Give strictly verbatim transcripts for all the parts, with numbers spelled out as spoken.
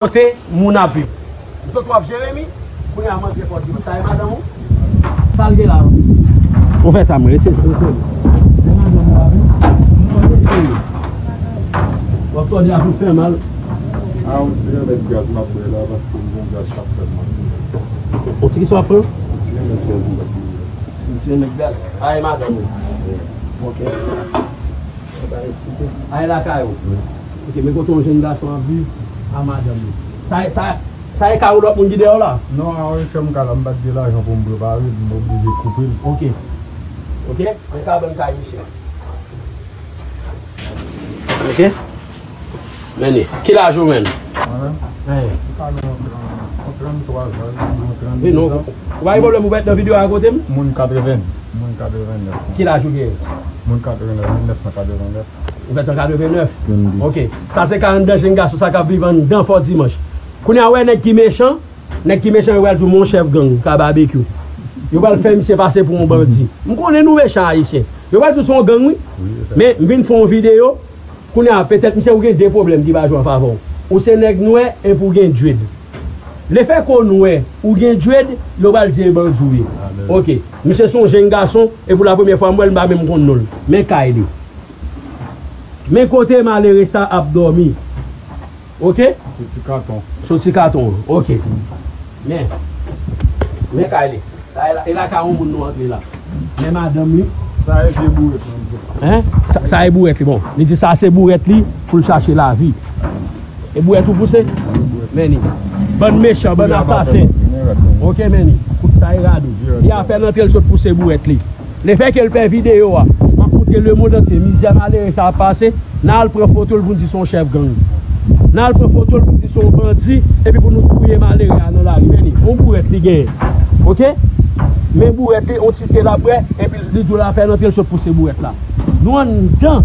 Kote moun ap viv. Zòt w ap jere mi, kounye a m antre Fòdimanch. Sa e madanm ou? Sa l gen la? Ou fè sa, mwen retire. Ou fè. E madanm ou la, wi. M konnen ke w ap tòde a pou fè mal. A, yon ti remèd gaz m ap bwè la, paske m gon gaz k ap fè m mal. Yon ti kisa w ap pran? Yon ti remèd gaz m ap bwè. Yon ti remèd gaz. A, e madanm ou? Ok. A, e lakay ou? Wi. Ok, men kote yon jèn gason ap viv a madanm li. Sa, sa, sa e kay yon lòt moun ki dèyè w la? Non, a yon chèm ka la, m pa t gen lajan pou m prepare l, m oblije koupe l. Ok. Ok, men kabann kay misye. Ok. Men li. Ki laj ou menm? Mwen menm? Wi. M ka gen yon trant, yon trannntwa zan, yon trannde zan. Wi, non. Ou pa gen pwoblèm, ou pa t nan videyo a kote m? Moun katreven, moun katrevennèf. Ki laj ou gen? Moun katreven, mil nèf san katreven nèf. Ou fèt an katreven nèf? Trannde. Ok. Sa se ka anndan jèn gason sa k ap viv anndan Fò Dimanch. Kounye a, ou wè nèg ki mechan, nèg ki mechan yo pral di w, mon chèf gang, ka babekyou. Yo pral fè misye pase pou yon bandi. M konnen nou mechan Ayisyen. Yo pral di w se yon gang, wi. Wi, se sa. Men m vin fè yon videyo. Kounye a, petèt, misye, ou gen de pwoblèm ki pa jwe an favè w. Ou se nèg nwè epi w gen dread. Lefètke w nwè, ou gen dread, yo pral di e bandi w ye. Alèz. Ok. Misye se yon jèn gason, e pou la premyè fwa m wè l, m pa menm konn non l. Men kay li. Men kote malere sa ap dòmi. Ok? Sou ti katon. Sou ti katon an. Ok. Men. Men kay li. Sa e la, e lakay yon moun nou antre la. Men madanm li. Sa e vye bourèt li. Hein? Sa, sa e bourèt li. Bon, li di sa se bourèt li pou l chache lavi. E bourèt ou pouse? Men li. Bann mechan, bann asasen. Ok, men li. Kout sa e radou. Li a fè l antre l sot pouse bourèt li. Lefètke l fè videyo a, m ap montre lemonn antye mizè malere sa ap pase, n al pran foto l pou n di se yon chèf gang. N al pran foto l pou n di se yon bandi, epi pou nou touye malere a nan lari. Men li, yon bourèt li genyen. Ok? Men bourèt li, yon ti te l ap bwè, epi li di w l ap fè l antre l sot pouse bourèt la. Nou anndan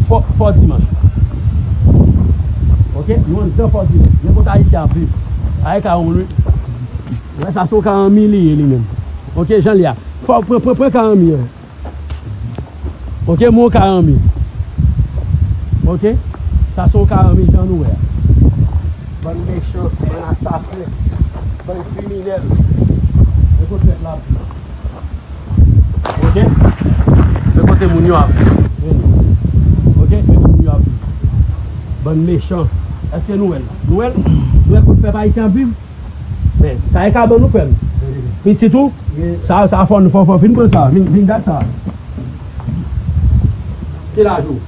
Fò, Fò Dimanch. Ok? Nou anndan Fò Dimanch. Men kote Ayisyen ap viv. Ay ka yon lwi. Wè sa se yon ka anmi li ye li menm. Ok, jan l ye a. Fò, pran, pran, pran ka anmi an. Ok, mon ka anmi. Ok? Sa se yon ka anmi jan nou wè a. Bann mechan, bann asasen, bann kriminèl. Men kote pèp la ap viv. Ok? Men kote moun yo ap viv. Ok? Men kote moun yo ap viv. Bann mechan. Èske nou wè l? Nou wè l? Nou wè kote pèp ayisyen ap viv? Men, sa e kabann ou, frè m? Pitit ou? Sa, sa fò, fò, fò fin pran sa. Vin, vin gad sa. Ki laj ou?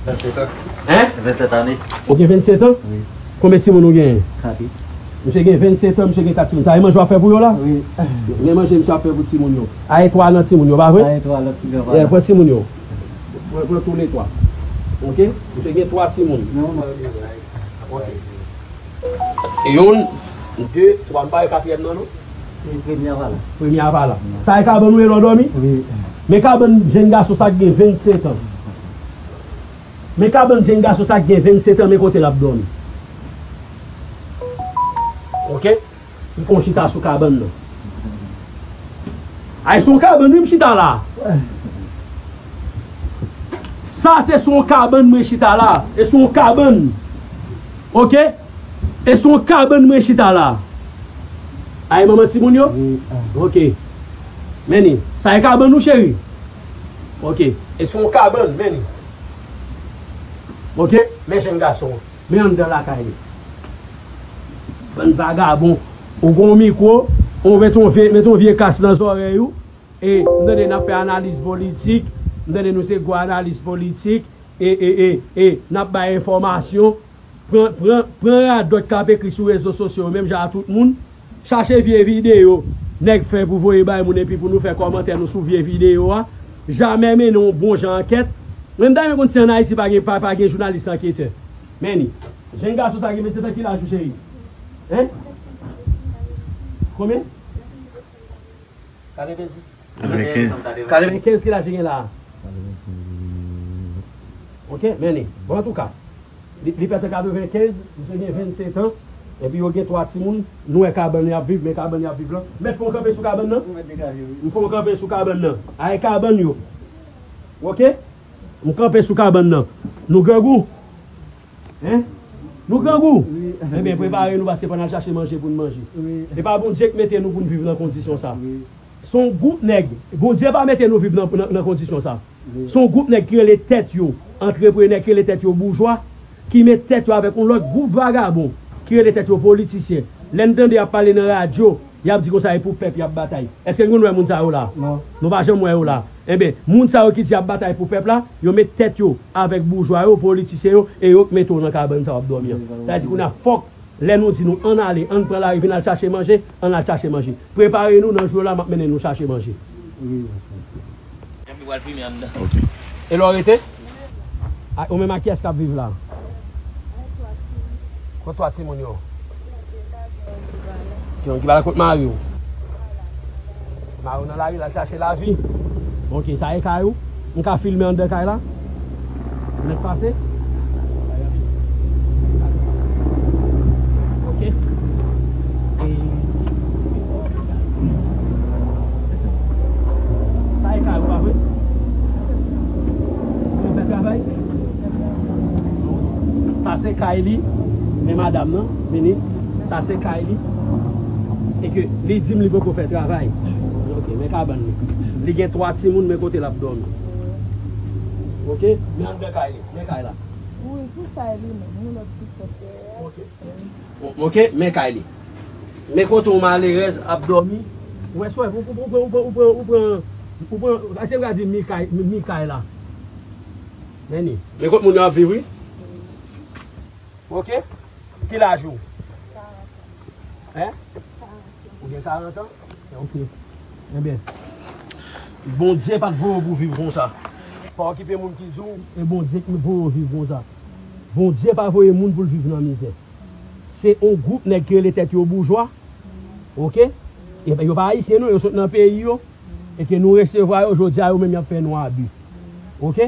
Vennsèt an. Hein? Vennsèt ane. Ou gen vennsèt an? Wi. Konbyen timoun ou genyen? Kat. Misye gen vennsèt an, misye gen kat timoun. Sa e manje w ap fè pou yo la? Wi. Men manje misye ap fè pou timoun yo. A e twa nan timoun yo, pa vre? A e twa lòt piga pa la. Pran timoun yo. Pran, pran tou le twa. Ok? Misye gen twa timoun. Non, non. Ok. Youn, de, twa, m pa wè katriyèm nan, non? Wi, premye a pa la. Premye a pa la. Sa e kabann ou ye lè w dòmi? Wi. Men kabann jèn gason sa k gen vennsèt an. Men kabann jèn gason sa k gen vennsèt an, men kote l ap dòmi. Ok? M fè yon chita sou kabann nan. Ay, se yon kabann, wi, m chita la. Sa se sou yon kabann mwen chita la. E se yon kabann. Ok? E se yon kabann mwen chita la. Ay, manman timoun yo? Wi. Ok. Men li. Sa e kabann ou, cheri? Ok. E se yon kabann, men li. Ok? Men jèn gason an. Men anndan lakay li. Bann vagabon. Ou gon mikwo, ou met yon vye, met yon vye kas nan zòrèy ou. E m tande n ap fè analiz politik, m tande nou se gwo analiz politik, e, e, e, e, n ap bay enfòmasyon. Pran, pran, pran radòt k ap ekri sou rezo sosyo yo, menm jan a tout moun. Chache vye videyo nèg fè pou voye bay moun epi pou nou fè kòmantè nou sou vye videyo a. Jamè mennen yon bon jan ankèt. Mwen m ta renmen konn si ann Ayiti pa gen, pa, pa gen jounalis anketè. Men li. Jèn gason sa gen vennsèt an, ki laj ou, cheri? Hein? Konbyen? Katrevenndis. Katrevenkenz. Katrevenkenz, ki laj li gen la a? Ok, men li. Bon, antouka, li, li fèt an katrevenkenz, misye gen vennsèt an, epi yo gen twa timoun, nou wè kabann y ap viv, men kabann y ap viv lan. Mèt fè w kanpe sou kabann nan? M fè w kanpe sou kabann nan. Ay kabann yo. Ok? M kanpe sou kabann nan. Nou grangou? Hein? Nou grangou? Wi. Ebyen, prepare nou, paske fò n al chache manje pou n manje. Wi. E pa Bondye k mete nou pou n viv nan kondisyon sa. Wi. Se yon gwoup nèg. Bondye pa mete nou viv nan, nan, nan kondisyon sa. Wi. Se yon gwoup nèg ki rele tèt yo antreprenè, ki rele tèt yo boujwa, ki met tèt yo avèk yon lòt gwoup vagabon, ki rele tèt yo politisyen. Lè n tande y ap pale nan radyo, y ap di konsa e pou pèp y ap batay. Èske nou konn wè moun sa yo la? Non. Nou pa janm wè yo la. Enben, moun sa yo ki di y ap batay pou pèp la, yo met tèt yo avèk boujwa yo, politisyen yo, e yo k mete w nan kabann sa w ap dòmi an. Sa vle di kounye a fòk lè nou di nou ann ale, ann pran lari, vin al chache manje, ann al chache manje. Prepare nou, nan jou la, m ap mennen nou chache manje. Wi. Epi pral fimen anndan. Ok. E lè w rete? A, ou menm ak kiyès k ap viv la? Kot twa timoun yo? Timoun ki pa la kot mari w? Mari w nan lari, l al chache lavi. Ok, sa e kay ou? M ka filme anndan kay la? Nèk pase? Ok. E sa e kay ou, pa vre? Ou fè travay? Sa se kay li, men madanm nan, vini. Sa se kay li. E ke li di m li poko fè travay. Ok, men kabann li. Li gen twa timoun, men kote l ap dòmi. Ok, men anndan kay li, men kay la. Wi, tout sa e li menm, yon lòt ti sòsyè. Ok. Ok, men kay li. Men kote yon malerèz ap dòmi. Ou wè, sou, ou, ou, ou pran, ou pran, ou pran, ou pran, ou pran, sa se vre di mi kay, mi kay la. Men ni. Men kot moun yo ap viv, wi. Ok? Ki laj ou? Karant an. Hein? Karant an. Ou gen karant an? Ok. Ebyen, Bondye pa t voye w pou viv konsa. Pa okipe moun ki di w, e Bondye ki voye w viv konsa. Bondye pa voye moun pou l viv nan mizè. Se yon gwoup nèg ki rele tèt yo boujwa. Ok? E yo pa ayisyen non, yo sot nan peyi yo. E ke nou resevwa yo, jodi a yo menm y ap fè nou abi. Ok?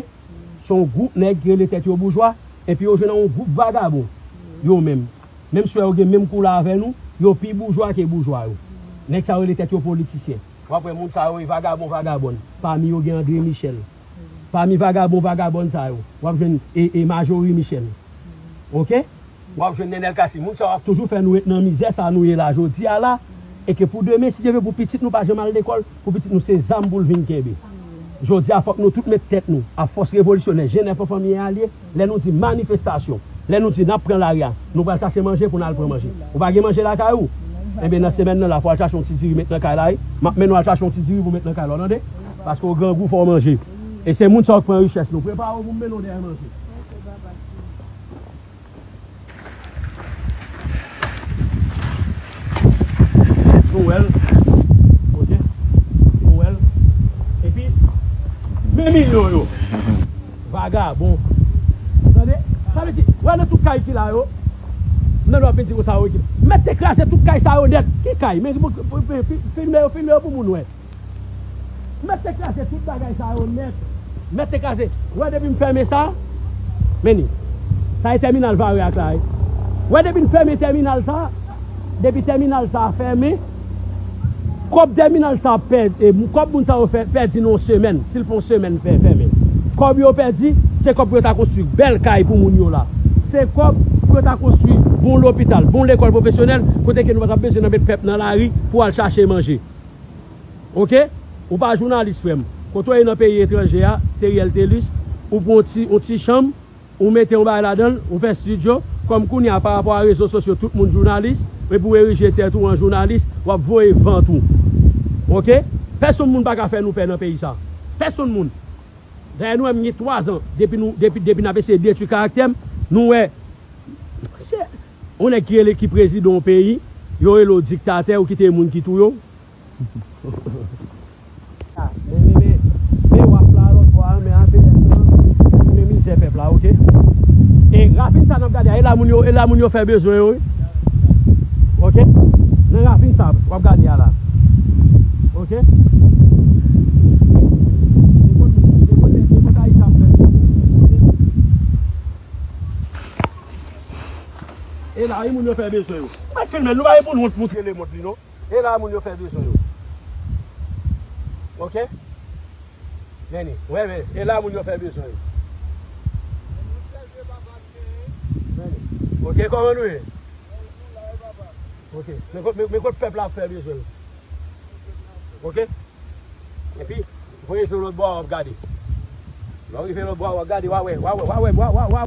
Se yon gwoup nèg ki rele tèt yo boujwa, epi yo jwenn yon gwoup vagabon, yo menm. Menm si yo gen menm koulè avè nou, yo pi boujwa ke boujwa yo. Nèg sa yo rele tèt yo politisyen. W ap wè moun sa yo e vagabon, vagabòn. Pami yo gen André Michel. Pami vagabon, vagabòn sa yo, w ap jwenn e, e Majorie Michel. Ok? W ap jwenn Nenel Cassy. Moun sa yo ap toujou fè nou ret nan mizè sa nou ye la jodi a la. E ke pou demen, si Dye vle, pou pitit nou pa janm al lekòl, pou pitit nou se zam pou l vin kenbe. Jodi a, fòk nou tout met tèt nou, ak fòs revolisyonè, G nèf an Fanmi Alye, lè nou di manifestasyon, lè nou di n ap pran lari a, nou pral chache manje pou n al pran manje. Ou pa gen manje lakay ou? Enben, nan semèn nan la, fò w al chache yon ti diri met nan kay la, wi. M ap mennen w al chache yon ti diri pou met nan kay la, w tande? Paske w grangou, fò w manje. E se moun sa yo k pran richès nou. Prepare w pou m mennen w dèyè manje. Nou wè l. Ok. Nou wè l. Epi, men milyon yo. Vagabon. Tande? Sa vle di, wè nan tout kay ki la yo, nan lè w ap vin di konsa, wi, ki mèt te kraze tout kay sa yo nèt. Ki kay? Men, men, men, fi-, filme yo, filme yo pou moun wè. Mèt te kraze tout bagay sa yo nèt. Mèt te kraze. Wè depi m fèmen sa, men ni. Sa e tèminal Vare ak la, wi. Wè depi n fèmen tèminal sa, depi tèminal sa fèmen, kòb tèminal sa pèdi, e, kòb moun sa yo fè, pèdi nan yon semèn, si l fè yon semèn fè fèmen. Kòb yo pèdi, se kòb pou yo ta konstwi bèl kay pou moun yo la. Se kòb pou yo ta konstwi bon lopital, bon lekòl pwofesyonèl, kote ke nou pa t ap bezwen nan met pèp nan lari pou al chache manje. Ok? Ou pa jounalis, frè m. Kote w ye nan peyi etranje a, Teriel Telus, ou pran yon ti, yon ti chanm, ou mete yon bagay ladan l, ou fè estidyo, kòm kounye a, pa rapò a rezo sosyo, tout moun jounalis, epi w erije tèt ou an jounalis, w ap voye vant ou. Ok? Pèsonn moun pa ka fè nou pè nan peyi sa. Pèsonn moun. Dayè, nou wè m gen twa zan, depi nou, depi, depi n ap eseye detwi karaktè m, nou wè, se yon nèg ki rele ki prezidan yon peyi, yo rele w diktatè, ou kite moun ki touye w. Men, men, men, men W A P la lòt bò a, men A P N nan, men mizè pèp la, ok? E ravin sa n ap gade a, e la moun yo, e la moun yo fè bezwen yo, wi. Ok? Nan ravin sa w ap gade a la. Ok? E kote, e kote, e kote Ayiti ap fè bezwen yo, ok? E la, e moun yo fè bezwen yo. Mwen filme, nou pa gen pou nou wont moutre lemond li, non. E la moun yo fè bezwen yo. Ok? Men ni, wi, men, e la moun yo fè bezwen yo. Men ni. Ok, kòman nou ye? Ok, men kot, men, men kot pèp la ap fè bezwen l. Ok? Epi, voye sou lòt bò a, w ap gade. Lè w rive lòt bò a, w ap gade, w a wè, w a wè, w a wè, w a, w a, w a.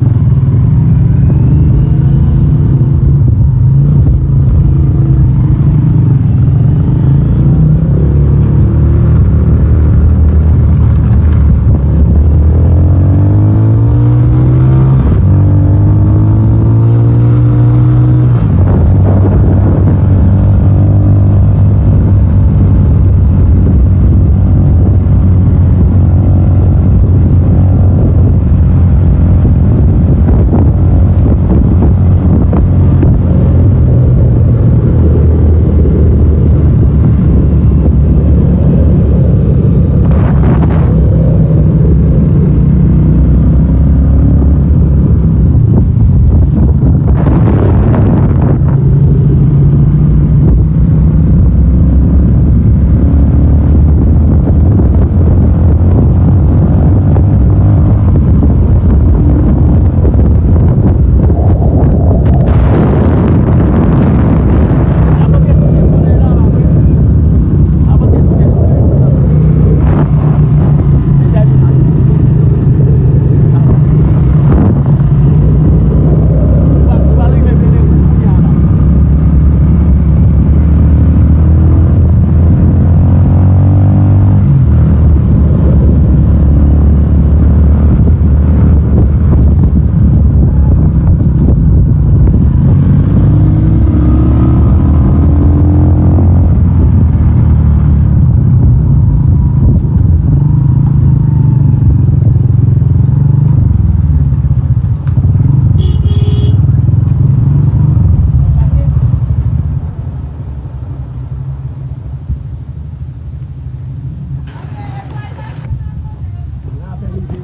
Nan apèn rive,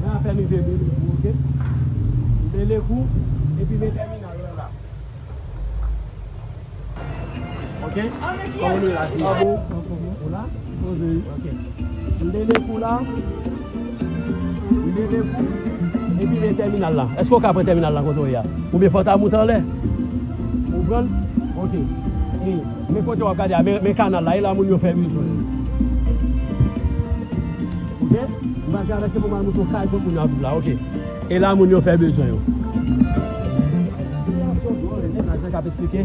nan apèn rive Belekou, ok? Belekou, epi men tèminal la la. Ok? Kòman nou ye la, si ou la? Ok. M Belekou la. M Belekou. Epi men tèminal la. Èske w ka pran tèminal la kote w ye a? Oubyen fò w ta moute anlè? Ou konprann? Ok. E, men kote w ap gade a, men, men kanal la, e la moun yo fè bezwen yo. Ok? M pral travèse pou m al montre w kay kote moun yo ap viv la, ok? E la moun yo fè bezwen yo. Sitiyasyon dwòl, e nèg la k ap eksplike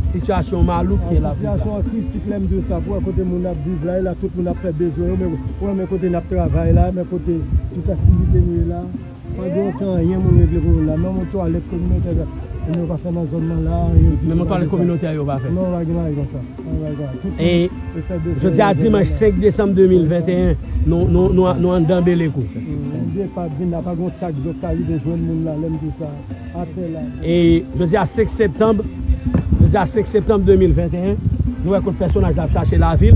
sitiyasyon malouk ke l ap viv la. Sitiyasyon an kritik, lè m di w sa, pou wè kote moun ap viv la, e la tout moun ap fè bezwen yo, men ou wè men kote n ap travay la, men kote tout aktivite nou ye la. Pa gen okenn anyen moun regle pou nou la. Menm yon twalèt kominotè, yo pa fè nan zòn nan la. Menm yon twalèt kominotè yo pa fè. Non, pa gen bagay konsa. Pa gen bagay konsa. Tout moun fè bezwen yo. E jodi a dimanch senk desanm de mil venteyen, nou, nou, nou, nou anndan Belekou. Mm, m depa vin la, pa gen yon tak zòt ka rive jwenn moun la, lè m di sa. Atè la. E jodi a senk septanm, jodi a senk septanm de mil venteyen, nou wè kot pèsonaj la ap chache lavil.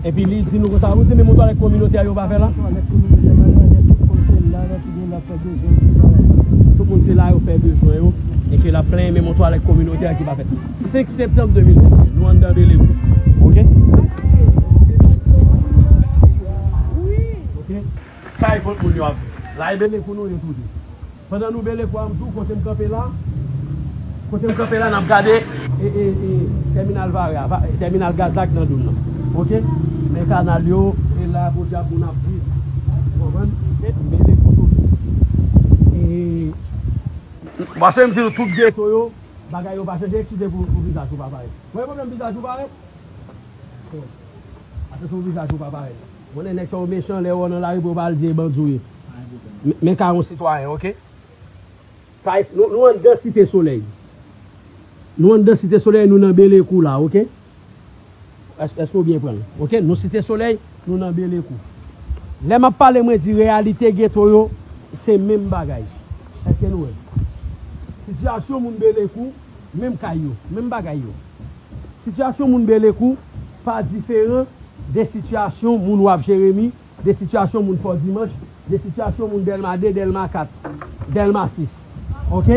Epi li di nou konsa, ou di menm yon twalèt kominotè yo pa fè la? Twalèt kominotè pa fè, tout moun se la, nan tout moun ap fè bezwen yo. Tout moun se la yo fè bezwen yo, e ke l ap plenyen menm yon twalèt kominotè ki pa fèt. Senk septanm de mil venteyen, nou anndan Belekou. Ok? Ok? Kay kot moun yo ap viv. La e Belekou nou ye toujou. Pandan nou Belekou a, m di w kote m kanpe la, kote m kanpe la, n ap gade, e, e, e, tèminal Vare a, va, tèminal gaz la k nan Doum nan. Ok? Men kanal yo, e la podyab moun ap viv. Ou konprann? E Belekou toujou. E, paske m di w tout geto yo, bagay yo pa chanje, eskize pou, pou vizaj ou pa parèt. Mwen pwoblèm vizaj ou parèt? Bon. Atansyon vizaj ou pa parèt. Konnen nèg sa yo mechan, lè yo wè w nan lari pou yo pa al di e bandi w ye. Men, men ka yon sitwayen, ok? Sa, nou, nou anndan Site Solèy. Nou anndan Site Solèy, nou nan Belekou la, ok? Èske, èske w byen pran l? Ok, nou Site Solèy, nou nan Belekou. Lè m ap pale, mwen di reyalite geto yo, se menm bagay. Èske nou wè? Sitiyasyon moun Belekou, menm kay yo, menm bagay yo. Sitiyasyon moun Belekou pa diferan de sitiyasyon moun Waf Jeremi, de sitiyasyon moun Fò Dimanch, de sitiyasyon moun Dèlma de, Dèlma kat, Dèlma sis. Ok?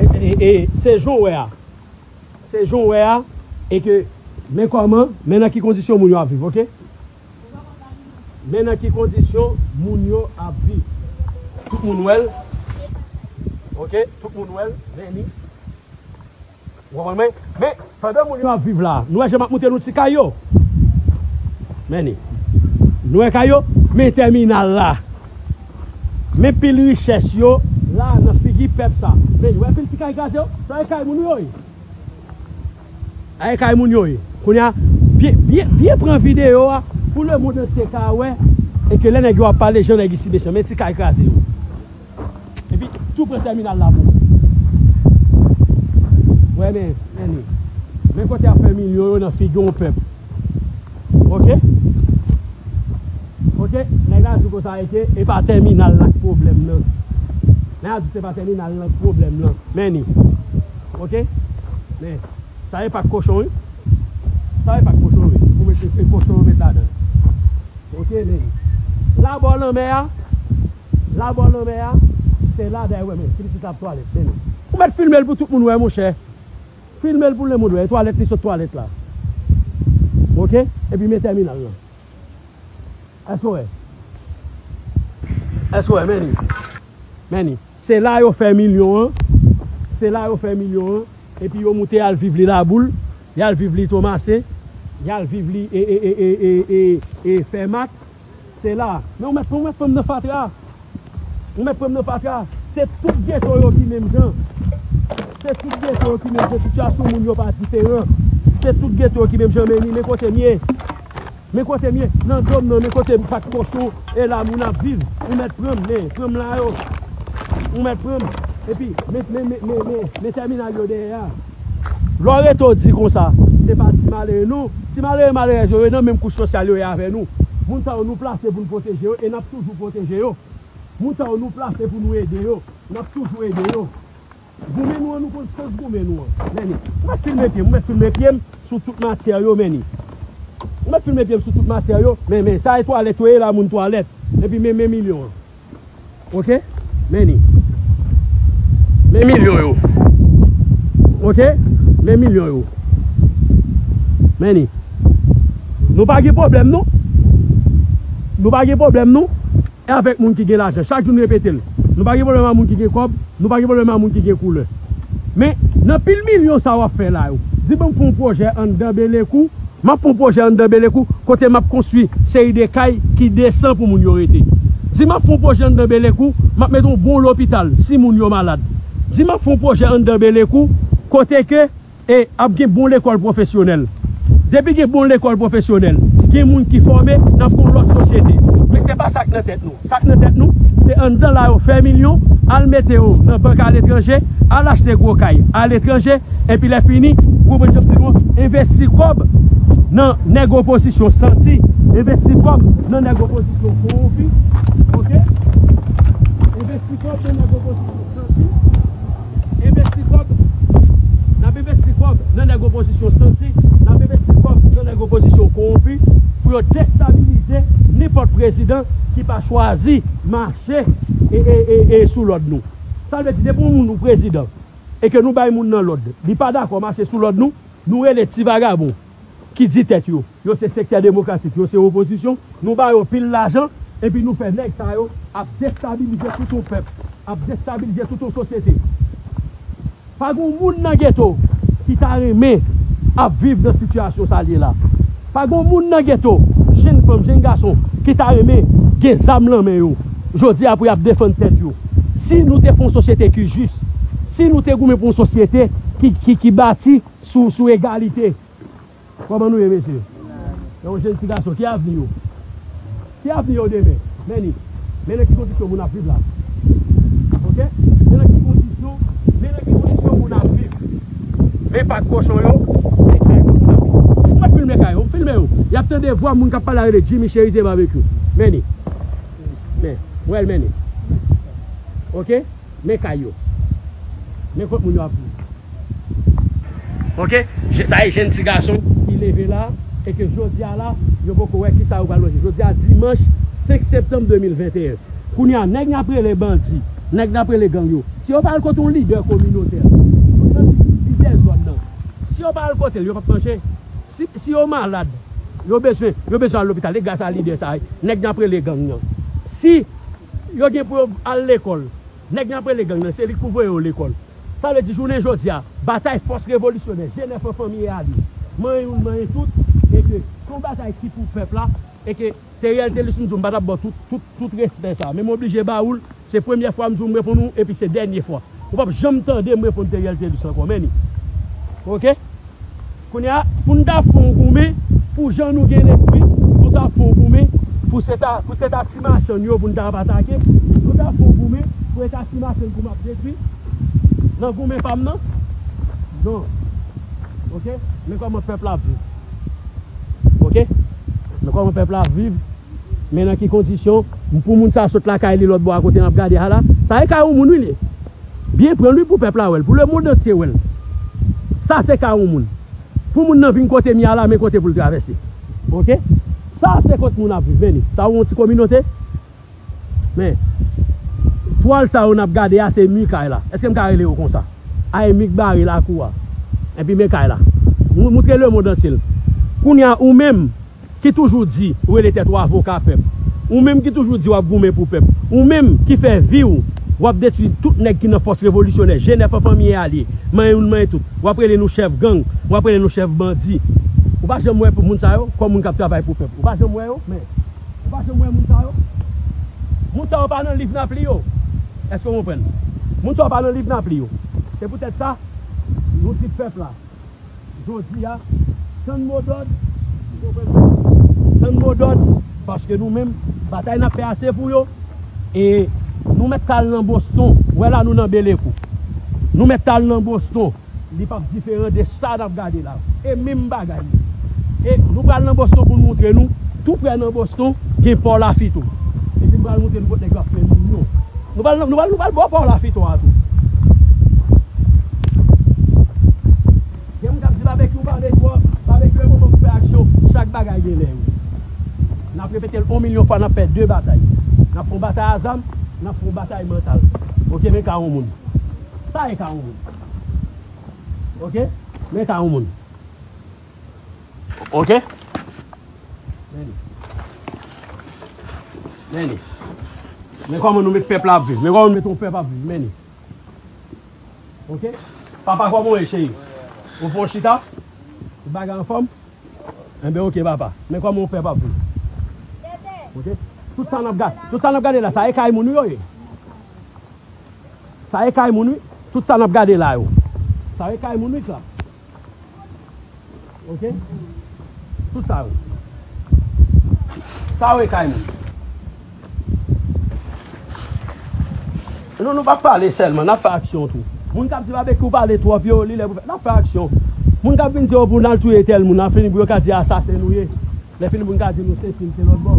E, e, e, se jan w wè a. Se jan w wè a, e ke, men kòman, men nan ki kondisyon moun yo ap viv, ok? Men nan ki kondisyon moun yo ap viv. Tout moun wè l. Ok, tout moun wè l, men ni. Ou konprann mwen? Men, pandan moun yo ap viv la, nou wè jan m ap montre nou ti kay yo? Men ni. Nou wè kay yo? Men tèminal la. Men pil richès yo la nan figi pèp sa. Men ni, wè pil ti kay kraze yo? Sa e kay moun yo ye. A e kay moun yo ye. Kounye a, byen, byen, byen pran videyo a pou lemonn antye ka wè e ke lè nèg yo ap pale jan nèg isi mechan. Men ti kay kraze yo. Epi tou pran tèminal la pou ou. Wè men, men ni. Men kote y ap fè milyon yo nan figi yon pèp. Ok? Ok? Nèg la di konsa e ke e pa tèminal la k pwoblèm nan. Nèg la di se pa tèminal la k pwoblèm nan. Men ni. Ok? Men, sa e pak kochon wi. Sa e pak kochon wi. Ou mete se kochon yo met ladan. Ok, men. Labò lanmè a, labò lanmè a, se la dayè wè men, pitit sa ap twalèt, men. Ou mèt filme l pou tout moun wè, monchè. Filme l pou lemonn wè, e twalèt li sot twalèt la. Ok? Epi men tèminal lan. Èske w wè? Èske w wè, men ni. Men ni. Se la yo fè milyon an. Se la yo fè milyon an. Epi yo moute y al viv li Laboul. Y al viv li Tomasen. Y al viv li e, e, e, e, e, e, e Fèmat. Se la. Men ou mèt, ou mèt pran m nan fatra. Ou mèt pran m nan fatra. Se tout geto yo ki menm jan. Se tout geto yo ki menm jan. Sitiyasyon moun yo pa diferan. Se tout geto yo ki menm jan, men ni, men kote m ye. Men kote m ye, nan do m nan, men kote m, pak kochon, e la moun ap viv. Ou mèt pran m, men, pran m la yo. Ou mèt pran m. Epi, men, men, men, men, men, men tèminal yo dèyè a. Lè w rete w di konsa, se pa ti malere non. Ti malere malerèz yo, yo nan menm kouch sosyal yo ye avè nou. Moun sa yo nou plase pou n pwoteje yo, e n ap toujou pwoteje yo. Moun sa yo nou plase pou nou ede yo, n ap toujou ede yo. Goumen nou an, nou konn sans goumen nou an. Men ni. Ou mèt filme pye m, ou mèt filme pye m sou tout matyè yo, men ni. Ou mèt filme pye m sou tout matyè yo, men, men, sa e twalèt yo ye la, moun twalèt. Epi men, men milyon an. Ok? Men ni. Men milyon yo. Ok? Men milyon yo. Men ni. Nou pa gen pwoblèm, non. Nou pa gen pwoblèm, non. E avèk moun ki gen lajan. Chak jou n repete l. Nou pa gen pwoblèm ak moun ki gen kòb, nou pa gen pwoblèm ak moun ki gen koulè. Men, nan pil milyon sa w ap fè la yo, di ban m fè yon pwojè anndan Belekou, m ap fè yon pwojè anndan Belekou, kote m ap konstwi seri de kay ki desan pou moun yo rete. Di m ap fè yon pwojè anndan Belekou, m ap mete yon bon lopital si moun yo malad. Di m ap fè yon pwojè anndan Belekou, kote ke e ap gen bon lekòl pwofesyonèl. Depi gen bon lekòl pwofesyonèl, gen moun ki fòme, n ap gon lòt sosyete. Men se pa sa k nan tèt nou. Sa k nan tèt nou, se anndan la yo fè milyon, al mete yo nan bank aletranje, al achte gwo kay aletranje, epi lè fini, ou konprann jan m di nou an, envesti kòb nan nèg opozisyon santi, envesti kòb nan nèg opozisyon kowonpi, ok? Envesti kòb nan nèg opozisyon santi. Envesti kòb, n ap envesti kòb nan nèg opozisyon santi, n ap envesti kòb nan nèg opozisyon kowonpi pou yo destabilize nenpòt prezidan ki pa chwazi mache e, e, e, e sou lòd nou. Sa vle di, depi yon moun ou prezidan e ke nou bay moun nan lòd, li pa dakò mache sou lòd nou, nou rele ti vagabon ki di tèt yo, yo se sektè demokratik, yo se opozisyon, nou ba yo pil lajan, epi nou fè nèg sa yo ap destabilize tout yon pèp, ap destabilize tout yon sosyete. Pa gon moun nan geto ki ta renmen ap viv nan sitiyasyon sa l ye la. Pa gon moun nan geto, jenn fanm, jenn gason, ki ta renmen gen zam nan men yo jodi a pou y ap defann tèt yo. Si nou te fè yon sosyete ki jis, si nou te goumen pou yon sosyete ki, ki, ki bati sou, sou egalite, kòman nou ye, mesye? Yon jenn ti gason, ki avni yo? Ki avni yo demen? Men ni. Men nan ki kondisyon moun ap viv la. Ok? Men nan ki kondisyon, men nan ki kondisyon moun ap viv. Men pak kochon yo, men kay moun ap viv. Ou mèt filme kay yo, filme yo. Y ap tande vwa moun k ap pale a rele Jimmy Cherizier Barbecue. Men ni. Men, w wè l men ni. Ok? Men kay yo. Men kot moun yo ap viv. Ok? Je-, sa e jenn ti gason ki leve la, e ke jodi a la, yo poko wè kisa yo pral manje. Jodi a, dimanch senk septanm de mil venteyen. Kounye a, nèg n ap rele bandi, nèg n ap rele gang yo, si yo pa al kote yon lidè kominotè, yon lidè zòn nan, si yo pa al kote l, yo p ap manje. Si, si yo malad, yo bezwen, yo bezwen al lopital, e gras a lidè sa, nèg n ap rele gang nan. Si yo gen pou yo al lekòl, Nèg y ap rele gang nan, se li k pou voye yo lekòl. Sa vle di, jounen jodi a, batay fòs revolisyonè, G nèf an, Fanmi e Alye, manyen youn, manyen tout, e ke se yon batay ki pou pèp la, e ke Theriel Thelus, m di w, m pa t ap ba w tout, tout, tout respè sa. Men m oblije ba ou l, se premyè fwa m di w m reponn ou, epi se dènye fwa. Ou p ap janm tande m reponn Theriel Thelus ankò, men ni. Oke? Kounye a, pou n ta fè yon goumen, pou jan nou gen lespri, nou ta fè yon goumen, pou se ta, pou se ta ti machann yo, pou n ta ap atake, nou ta fè yon goumen, pou se ta ti machann pou m ap detwi, nan goumen pa m nan? Non. Oke? Men kòman pèp la ap viv. Oke? Men kòman pèp la ap viv, men nan ki kondisyon, pou moun sa sot lakay li lòt bò a kote n ap gade a la, sa e kay yon moun wi li. Byen pran l wi pou pèp la wè l, pou lemonn antye wè l. Sa se kay yon moun. Pou moun nan vin kote m ye a la, men kote pou l travèse. Oke? Sa se kot moun ap viv, men li. Sa yon ti kominote? Men, twal sa yo n ap gade a, se mi kay la. Èske m ka rele yo konsa? A, e mi k bare lakou a. Epi men kay la. Mou-, moutre lemonn antye l. Kounye a, ou menm, ki toujou di ou rele tèt ou avoka pèp, ou menm ki toujou di w ap goumen pou pèp, ou menm ki fè vi w, w ap detwi tout nèg ki nan fòs revolisyonè, G nèf an, Fanmi e Alye, manyen youn, manyen tout, w ap rele nou chèf gang, w ap rele nou chèf bandi. Ou pa janm wè pou moun sa yo, kòm moun k ap travay pou pèp. Ou pa janm wè yo, men, ou pa janm wè moun sa yo. Moun sa yo pa nan liv n ap li yo. Èske w konprann? Moun sa yo pa nan liv n ap li yo. Se poutèt sa, nou di pèp la, jodi a, tann modòd, tann modòd, paske nou menm, batay n ap fè a se pou yo. E nou mèt t al nan Boston, wè la nou nan Belekou. Nou mèt t al nan Boston, li p ap diferan de sa n ap gade la. E menm bagay. E nou pral nan Boston pou n moutre nou, tou prè nan Boston, gen pò Lafito. Epi m pral moutre nou kot nèg yo ap fè milyon. Nou pral, nou pral, nou pral bò pò Lafito a tou. Gen moun k ap di Babekyou pale twòp, Babekyou e moman pou fè aksyon, chak bagay gen lè yo. N ap repete l yon milyon fwa, n ap fè de batay. N ap fè yon batay a zam, n ap fè yon batay mantal. Oke, men ka yon moun. Sa e ka yon moun. Oke? Men ka yon moun. Oke? Men li. Men li. Men kòman nou met pèp la ap viv. Men kòman nou met yon pèp ap viv. Men li. Oke? Papa, kòman w ye, cheri? Ou fè yon chita? Tout bagay anfòm? Enben, oke, papa. Men kòman yon pèp ap viv. Oke? Tout sa n ap ga-, tout sa n ap gade la, sa e kay moun wi yo ye. Sa e kay moun wi. Tout sa n ap gade la yo. Sa e kay moun wi sa. Oke? Tout sa yo. Sa yo e kay moun. Non, nou p ap pale sèlman, n ap fè aksyon tou. Moun k ap di Babekyou pale twòp yo, li lè pou fè, n ap fè aksyon. Moun k ap vin di yo pou n al touye tèl moun, n ap fini pou yo ka di asasen nou ye. Lè fini pou n ka di nou se sil, se lòt bò.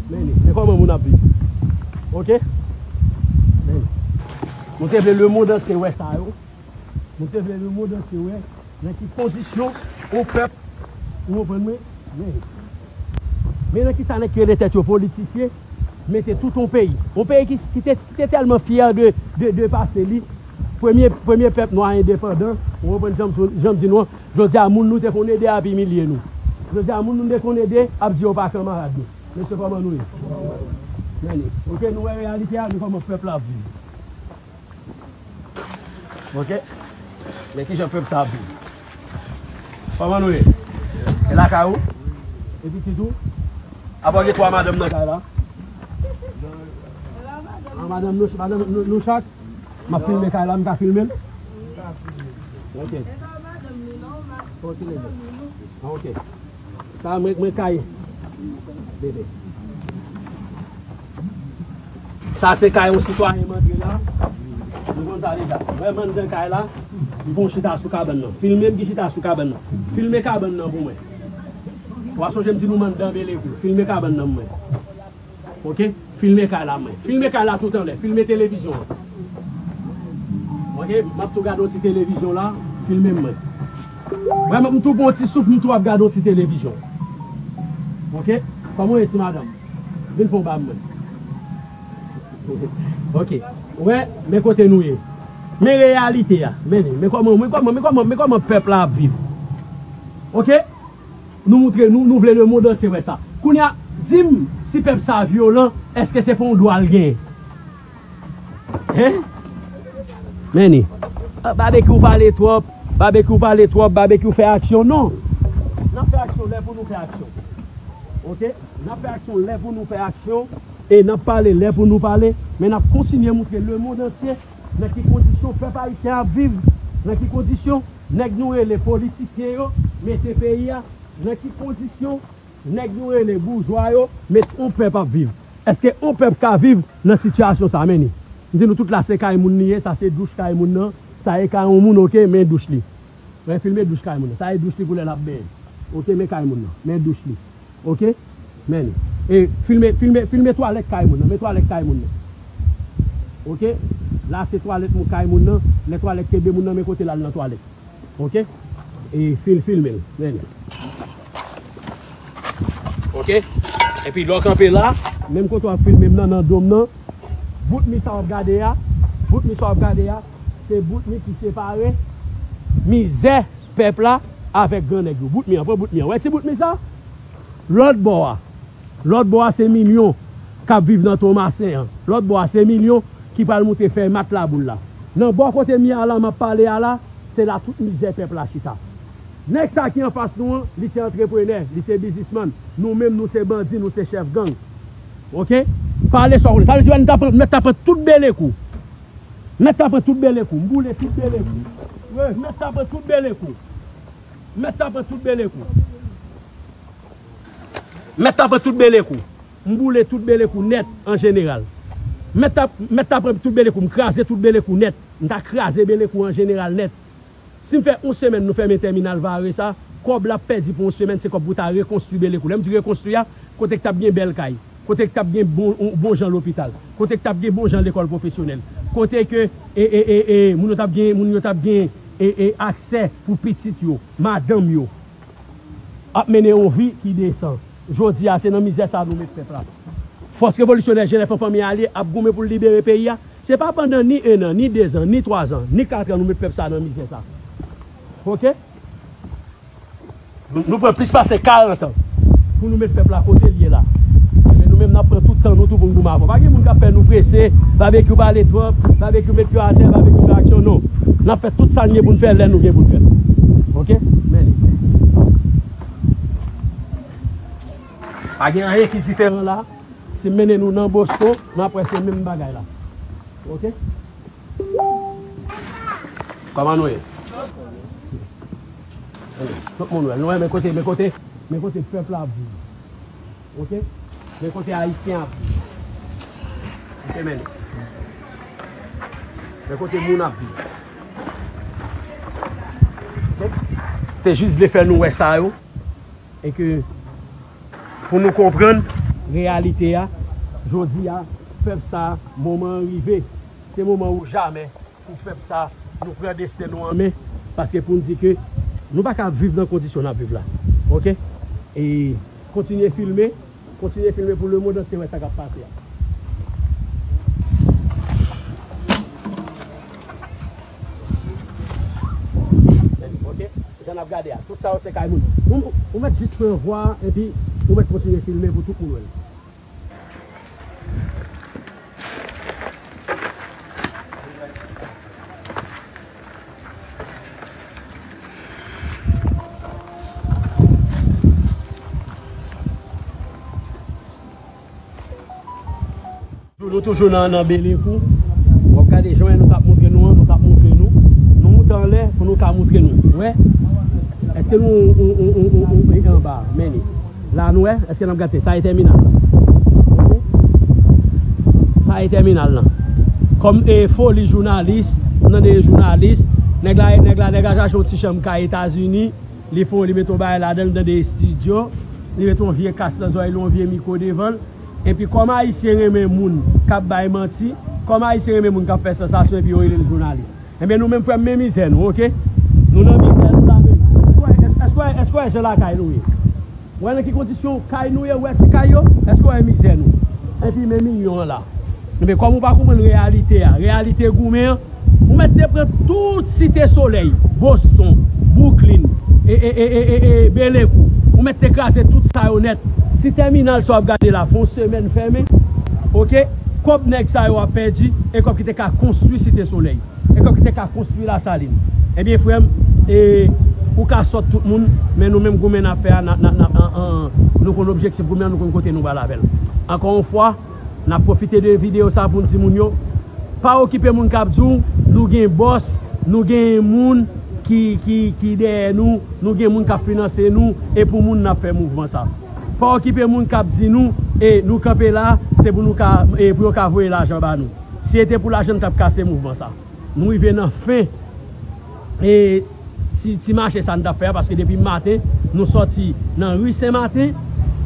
Men li, men kòman moun ap viv. Oke? Men li. Nou te vle lemonn antye wè sa yo. Nou te vle lemonn antye wè nan ki kondisyon yon pèp, ou konprann mwen, men, men nan ki sa nèg ki rele tèt yo politisyen, mete tout yon peyi. Yon peyi ki, ki te, ki te tèlman fyè de, de, de pase li. Premye, premye pèp nwa endepandan, ou konprann jan m, jan m di nou an, jodi a moun nou te konn ede ap imilye nou. Jodi a moun nou te konn ede ap di yo pa kanmarad nou. Mesye, kòman nou ye? Men li. Oke, nou wè reyalite a, nou kòman pèp la ap viv. Oke? Men kijan pèp sa ap viv. Kòman nou ye? E lakay ou? E pitit ou? Apa w gen twa madanm nan kay la? A, madanm nou, madanm nou, nou chak? M ap filme kay la, m ka filme l? Oke. Oke, leve. Oke. Sa mwen, mwen kay. Bebe. Sa se kay yon sitwayen m antre la. Nou konn sa deja. Wè m anndan kay la. M pran chita sou kabann nan. Filme m ki chita sou kabann nan. Filme kabann nan pou mwen. W a sonje m di nou m anndan Belekou. Filme kabann nan pou mwen. Oke? Filme kay la mwen. Filme kay la tout anlè. Filme televizyon an. Oke? M ap tou gade yon ti televizyon la. Filme m mwen. Vrèman, m tou pran yon ti souf, m tou ap gade yon ti televizyon. Oke? Kòman w ye, ti madanm? Vin fè yon ba mwen. Oke. Wè, men kote nou ye. Men reyalite a. Men li. Men kòman, men kòman, men kòman, men kòman pèp la ap viv. Oke? Nou moutre, nou, nou vle lemonn antye wè sa. Kounye a, di m, si pèp sa vyolan, èske se pa yon dwa l genyen? Hein? Men ni. Ah, Babekyou pale twòp, Babekyou pale twòp, Babekyou fè aksyon. Non. N ap fè aksyon lè pou nou fè aksyon. Oke? N ap fè aksyon lè pou nou fè aksyon. E n ap pale lè pou nou pale. Men n ap kontinye montre lemonn antye nan ki kondisyon pèp ayisyen ap viv, nan ki kondisyon nèg nou rele politisyen yo mete peyi a, nan ki kondisyon nèg nou rele boujwa yo met yon pèp ap viv. Èske yon pèp ka viv nan sitiyasyon sa? Men ni. M di nou tout la se kay moun li ye, sa se douch kay moun nan, sa e kay yon moun, oke, men douch li. Men filme douch kay moun nan, sa e douch li pou lè l ap benyen. Oke, men kay moun nan, men douch li. Oke? Men ni. E filme, filme, filme twalèt kay moun nan, men twalèt kay moun nan. Oke? La se twalèt moun kay moun nan, lè twalèt kenbe moun nan, men kote l al nan twalèt. Oke? E fil, filme l. Men li. Oke? Epi lè w kanpe la, menm kote w ap filme m nan, nan do m nan, bout mi sa w ap gade a, bout mi sa w ap gade a, se bout mi ki separe mizè pèp la avèk gran nèg yo. Bout mi an, pran bout mi an. Wè ti bout mi sa? Lòt bò a. Lòt bò a se milyon k ap viv nan Tomasen an. Lòt bò a se milyon ki pral moute fèy mat laboul la. Nan bò kote mi a la, m ap pale a la, se la tout mizè pèp la chita. Nèg sa ki anfas nou an, li se antreprenè, li se biznismann. Nou menm, nou se bandi, nou se chèf gang. Oke? Pale sa w konnen. Sa vle di, wè, nou ta pran, mèt ta pran tout belekou. Mèt ta pran tout belekou. M boule tout belekou. Wi, mèt ta pran tout belekou. Mèt ta pran tout belekou. Mèt ta pran tout belekou. M boule tout belekou nèt an jeneral. Mèt ta, mèt ta pran tout belekou, m kraze tout belekou nèt. M ta kraze belekou an jeneral nèt. Si m fè yon semèn nou fèmen tèminal Vare sa, kòb l ap pèdi pou yon semèn, se kòb pou ta rekonstwi belekou. Lè m di rekonstwi a, kote k t ap gen bèl kay, kote k t ap gen bon, bon jan lopital, kote k t ap gen bon jan lekòl pwofesyonèl, kote ke, e, e, e, e, moun yo t ap gen, moun yo t ap gen, e, e, aksè pou pitit yo, madanm yo. Ap mennen yon vi ki desan. Jodi a, se nan mizè sa nou met pèp la. Fòs revolisyonè Jenèf an Fanmi Alye ap goumen pou l libere peyi a. Se pa pandan ni en an, ni dezan, ni twazan, ni katran nou met pèp sa nan mizè sa. Oke? Nou, nou pran plis pase karant an pou nou met pèp la kote l ye la. Men nou menm, n ap pran tout tan nou tou pou n goumen avè w. Pa gen moun k ap fè nou prese, Babekyou pale twòp, Babekyou met pye atè, Babekyou fè aksyon, non. N ap fè tout sa n gen pou n fè lè nou gen pou n fè l. Oke? Men li. Pa gen anyen ki diferan la. Si m mennen nou nan Boston, n ap wè se menm bagay la. Oke? Kòman nou ye? Tout moun wè. Nou wè, men kote, men kote, men kote pèp la ap viv. Oke? Men kote ayisyen ap viv. Oke, men. Men kote moun ap viv. Oke? Te jis vle fè nou wè sa yo. E ke pou nou konprann reyalite a, jodi a, pèp sa, moman an rive. Se moman ou jamè pou pèp sa, nou pran desten nou an men, paske pou n di ke nou pa ka viv nan kondisyon n ap viv la. Oke? E kontinye filme, kontinye filme pou lemonn antye wè sa k ap pase a. Oke? Jan n ap gade a. Tout sa yo se kay moun. Ou, ou mèt jis pran vwa a, epi ou mèt kontinye filme pou tout moun wè l. Nou toujou nan, nan Belekou. W ap gade jan nou t ap montre nou an, nou t ap montre nou. Nou moute anlè pou nou ka montre nou. Ou wè? Èske nou, ou, ou, ou, ou, ou, ou anba? Men li. La nou wè? Èske n ap gade? Sa e tèminal la. Oke? Sa e tèminal la. Kòm e foli jounalis, m tande e jounalis, nèg la, nèg la, nèg la chache yon ti chanm kay Etazini, li fè, li mete yon bagay ladan l, m tande estidyo, li mete yon vye kas nan zòrèy li, yon vye mikwo devan l. Epi kòm ayisyen renmen moun k ap bay manti, kòm ayisyen renmen moun k ap fè sansasyon epi yo rele l jounalis. Ebyen nou menm frè m, men mizè nou, oke? Nou nan mizè nou la, men èske w wè, èske w wè, èske w wè jan lakay nou ye? W wè nan ki kondisyon kay nou ye, w wè ti kay yo? Èske w wè mizè nou? Epi men milyon an la. Ebyen kòm ou pa konprann reyalite a, reyalite goumen an, ou mèt te pran tout Site Solèy, Boston, Brooklyn, e, e, e, e, e, e, Belekou. Ou mèt te kraze tout sa yo nèt. Si tèminal sa w ap gade la fè yon semèn fèmen, oke, kòb nèg sa yo ap pèdi, e kòb ki te ka konstwi Site Solèy. E kòb ki te ka konstwi Lasalin. Ebyen, frè m, e, ou ka sòt tout moun, men nou menm goumen n ap fè a, n ap, n ap, n ap, an, an, nou konn objektif goumen an, nou konn kote nou pral avè l. Ankò yon fwa, n ap pwofite de videyo sa pou n di moun yo, pa okipe moun k ap di w, nou gen bòs, nou gen moun ki, ki, ki dèyè nou, nou gen moun k ap finanse nou, e pou moun n ap fè mouvman sa. Pa okipe moun k ap di nou, e nou kanpe la, se pou nou ka, e pou yo ka voye lajan ba nou. Si se te pou lajan, n t ap kase mouvman sa. Nou rive nan fen, e, ti, ti mache sa n t ap fè a, paske depi maten, nou sòti nan ri Sen Maten,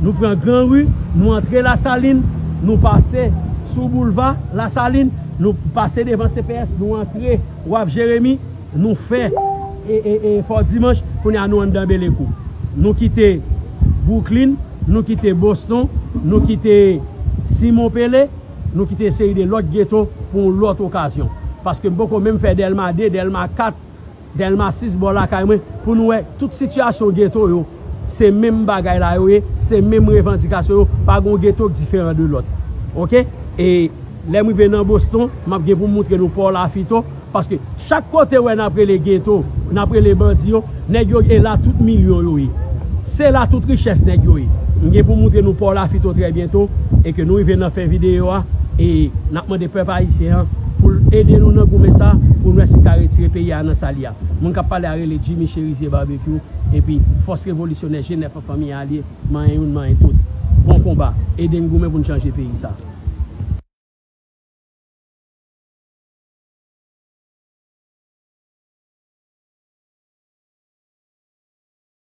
nou pran Gran Ri, nou antre Lasalin, nou pase sou boulva Lasalin, nou pase devan C P S, nou antre Waf Jeremi, nou fè, e, e, e, Fò Dimanch, kounye a nou anndan Belekou. Nou kite Brooklyn, nou kite Boston, nou kite Simon Pele, nou kite seri de lòt geto pou yon lòt okazyon. Paske m poko menm fè Dèlma de, Dèlma kat, Dèlma sis bò lakay mwen, pou nou wè tout sitiyasyon geto yo, se menm bagay la yo ye, se menm revandikasyon yo, pa gen yon geto k diferan de lòt. Oke? E lè m rive nan Boston, m ap gen pou m moutre nou Pò Lafito, paske chak kote w wè n ap rele geto, n ap rele bandi yo, nèg yo e la tout milyon yo ye. Se la tout richès nèg yo ye. M gen pou m moutre nou Pò Lafito trè byento, e ke nou rive nan fen videyo a, e n ap mande pèp ayisyen an pou l ede nou nan goumen sa, pou n wè si n ka retire peyi a nan sa l ye a. Moun k ap pale a rele Jimmy Cherizier Barbecue, epi Fòs Revolisyonè G nèf an, Fanmi Alye, manyen youn, manyen tout. Bon konba. Ede n goumen pou n chanje peyi sa.